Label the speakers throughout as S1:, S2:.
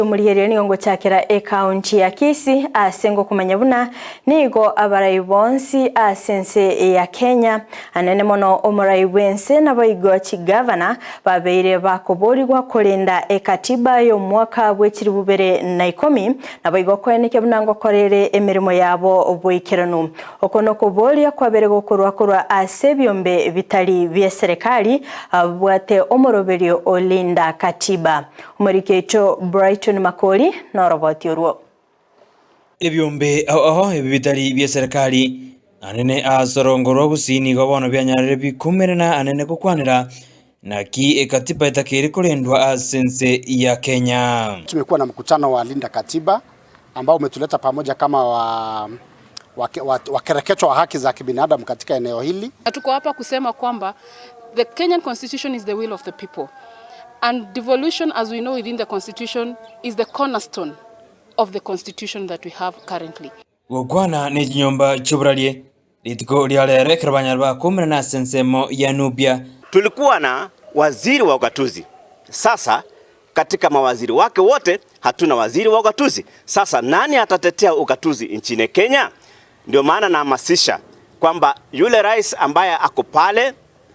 S1: Omurigereria nigo ngochakera ekaunti ya Kisii ase ngokomanya buna nigo abarai bonsi ase ense ya Kenya anene mono omorai bwense naboigo chigavana babeire bakoborigwa korinda ekatiba y'omwaka bw'echiri bubere na ikomi naboigo koeneke buna ngokorere emirimo yabo boikeranu oko nokoboria kwabere gokorwa korwa ase ebiombe bitari bia serikali abwate omoroberio olinda katiba omorikeito Brighton Makori noroboti orwo.
S2: Ebyombe aho ebi bitari bya serikali anene asorongorwa gusini gobono byanyarire bikumerana anene gukwanira naki ekatiba itakiri kulindwa asense ya Kenya.
S3: Tumekuwa na mkutano wa Linda Katiba ambao umetuleta pamoja kama wakereketwa wa haki za kibinadamu katika eneo hili.
S4: Tuko hapa kusema kwamba the Kenyan constitution is the will of the people. And devolution, as we know within the constitution, is the cornerstone of the constitution that we have currently.
S2: Gukwana ni chinyomba chuburalie litiko lya lero ekero banyara bakumira na sensemo ya Nubia.
S5: Tulikuwa na waziri wa ugatuzi. Sasa katika mawaziri wake wote hatuna waziri wa ugatuzi. Sasa nani atatetea ugatuzi nchini Kenya? Ndio maana nahamasisha kwamba yule rais ambaye ako pale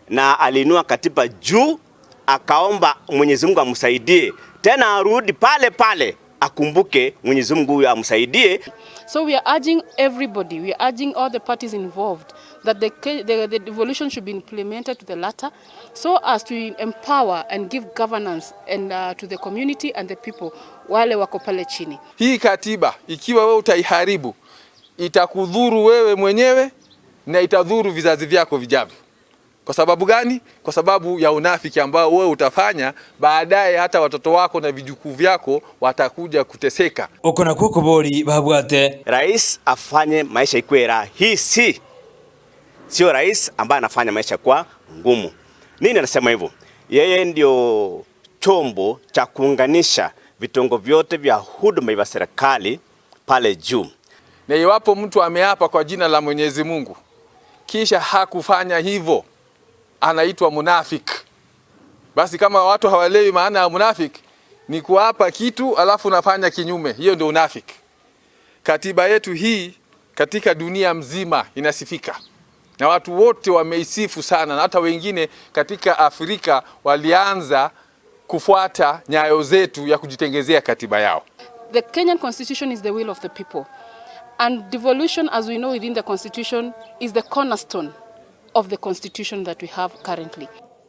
S5: na aliinua katiba juu akaomba Mwenyezi Mungu amsaidie, tena arudi pale pale akumbuke Mwenyezi Mungu huyo amsaidie.
S4: So we are urging everybody, we are urging all the parties involved that the devolution should be implemented to the latter so as to empower and give governance and to the community and the people wale wako pale chini.
S6: Hii katiba ikiwa wewe utaiharibu itakudhuru wewe mwenyewe na itadhuru vizazi vyako vijavyo. Kwa sababu gani? Kwa sababu ya unafiki ambao wewe utafanya baadaye, hata watoto wako na vijukuu vyako watakuja kuteseka.
S2: Uko na kukuboli babwate
S5: Rais afanye maisha ikuwe rahisi, sio rais ambaye anafanya maisha kwa ngumu. Nini anasema hivyo? Yeye ndio chombo cha kuunganisha vitongo vyote vya huduma vya serikali pale juu.
S6: Na iwapo mtu ameapa kwa jina la Mwenyezi Mungu kisha hakufanya hivyo, anaitwa munafiki. Basi kama watu hawaelewi maana ya munafiki, ni kuapa kitu alafu unafanya kinyume, hiyo ndio unafiki. Katiba yetu hii katika dunia mzima inasifika na watu wote wameisifu sana, na hata wengine katika Afrika walianza kufuata nyayo zetu ya kujitengezea katiba yao.
S4: The Kenyan constitution is the will of the people. And devolution, as we know within the constitution, is the cornerstone of the constitution that we have currently.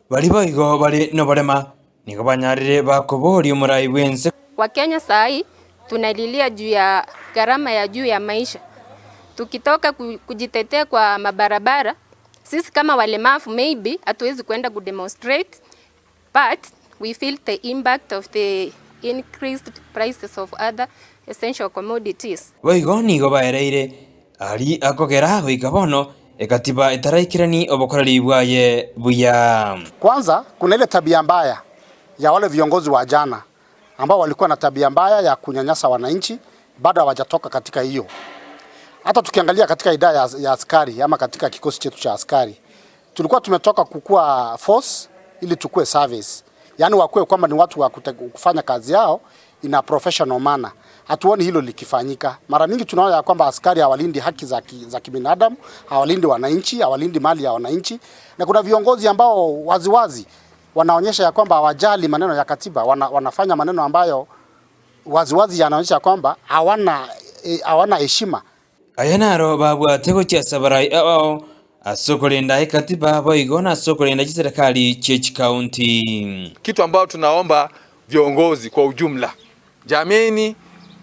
S2: Bali boigo bali noborema nigo banyarire bakobori omorai bwense.
S7: Wakenya saa hii tunalilia juu ya gharama ya juu ya maisha. Tukitoka kujitetea kwa mabarabara, sisi kama walemavu maybe hatuwezi kwenda kudemonstrate, but we feel the impact of the increased prices of other essential commodities.
S2: Boigo nigo baereire ari akogera goika bono ekatiba etaraikirani obokoreri bwaye buya.
S3: Kwanza kuna ile tabia mbaya ya wale viongozi wa jana ambao walikuwa na tabia mbaya ya kunyanyasa wananchi, bado hawajatoka katika hiyo. Hata tukiangalia katika idara ya askari ama katika kikosi chetu cha askari, tulikuwa tumetoka kukua force ili tukue service, yaani wakue kwamba ni watu wa kufanya kazi yao in a professional manner. Hatuoni hilo likifanyika. Mara mingi tunaona ya kwamba askari hawalindi haki za kibinadamu, hawalindi wananchi, hawalindi mali ya wananchi, na kuna viongozi ambao waziwazi wanaonyesha ya kwamba hawajali maneno ya katiba, wanafanya maneno ambayo waziwazi yanaonyesha kwamba hawana heshima.
S2: Aya naro babwate gochiasa barai ao asokorinda ekatiba boigo na asokorinda chiserikali chechi county.
S6: Kitu ambao tunaomba viongozi kwa ujumla, jameni,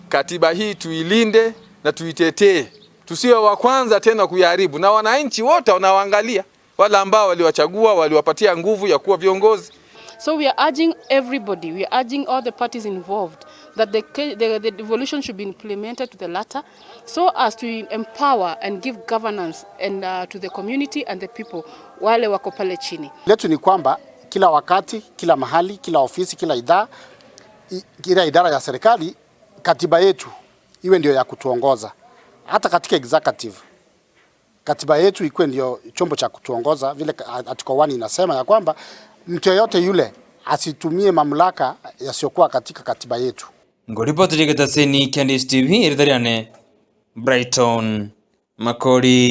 S6: katiba hii tuilinde na tuitetee, tusiwe wa kwanza tena kuiharibu, na wananchi wote wanaoangalia, wale ambao waliwachagua waliwapatia nguvu ya kuwa viongozi.
S4: So we are urging everybody, we are urging all the parties involved that the devolution should be implemented to the latter so as to empower and give governance and to the community and the people wale wako pale chini.
S3: Letu ni kwamba kila wakati, kila mahali, kila ofisi, kila idara, kila idara ya serikali, katiba yetu iwe ndio ya kutuongoza. Hata katika executive, katiba yetu ikuwe ndio chombo cha kutuongoza. Vile article 1 inasema ya kwamba mtu yeyote yule asitumie mamlaka yasiyokuwa katika katiba yetu.
S2: Ngoripoti rigetaseni Candice TV iritariane Brighton Makori.